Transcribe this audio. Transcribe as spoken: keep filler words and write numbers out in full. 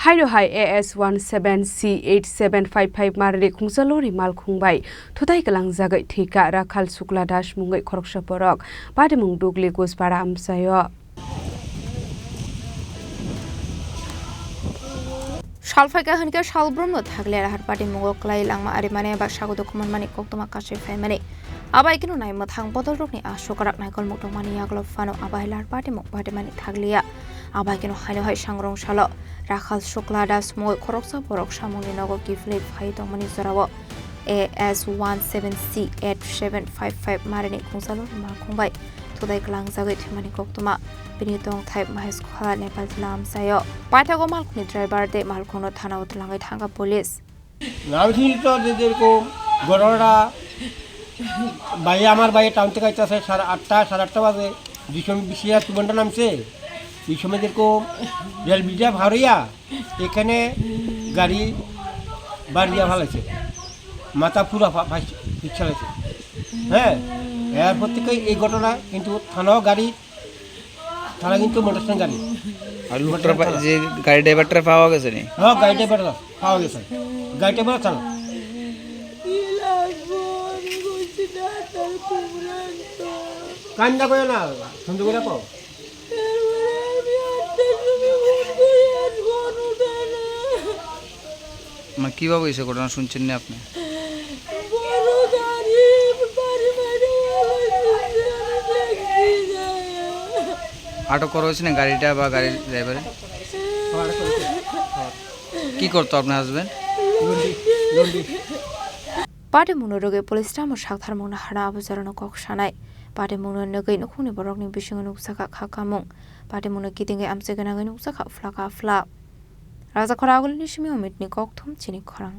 Haino hai A S one seven C eight seven five five marini khungsa lori malkhung bai thutai kalangjagwi thwikha Rakhal Shukla Das mungwi khoroksa borok. Patimung Dugli Gujpara amchaio. Sal phaikha hwnkhe salbrumno thakle Raharpati mungo klai langma arimani ba sago dokhumani koktwma kasui phaimani. Abai kheno nai mwthang bodolrokni aswk rak naikol mukdongmani yagulo phano abai Raharpati mung batimani thakliya. Abai kheno haino hai sangrong salo Rakhal Shukla Das mungwi khoroksa borok samungni nogo kiphilwi phai tongmani jorao A S one seven C eight seven five five marini khungsa lori malkhung bai thutai kalangjagwi thwimani koktwma. Bini tongthai Mahesh Khola Nepal jila amchaio. Paithago malkhungni driver tei malkhungno thanao twlangwi thangkha police. আমি শুনি তো যে যেরকম ঘটনাটা ভাই, আমার ভাই টাউন থেকে আইতেছে সাড়ে আটটা, সাড়ে আটটা বাজে, দুই সময় বিশ হাজার সুবনটা নামছে। এই সময় যেরকম রেল ব্রিজে ভারিয়া এখানে গাড়ি বাড়িয়া ফালাইছে, মাথা পুরা ফা-, ফাইস-, পিছলাইছে। হ্যাঁ, এরপর থেকে এই ঘটনা কিন্তু থানাও গাড়ি, থানা কিন্তু মোটরসাইকেল গাড়ি। আর লুকটার পা-, যে গাড়ি ড্রাইভারটা পাওয়া গেছে নি? হ্যাঁ, গাড়ি ড্রাইভার পাওয়া গেছে। গাড়ি ড্রাইভার থানা। কান্দা করে না, সুন্দর করে রাখো। মানে কিভাবে হয়েছে ঘটনা শুনছেন না আপনি? আটক করা হয়েছে না গাড়িটা বা গাড়ির ড্রাইভারে? কি করতো আপনার husband? Patimungno rwgwi police tamo saktharmung naharna abo jorano kok sanai. Patimungno nugwi nukhungni borokni bisingo nukjakha kha kamung. Patimungno kitingwi amchai gwnangwi nukjakha phlaka phlak. Rajakhora Agulini simi Omitni kokthum chini khorang.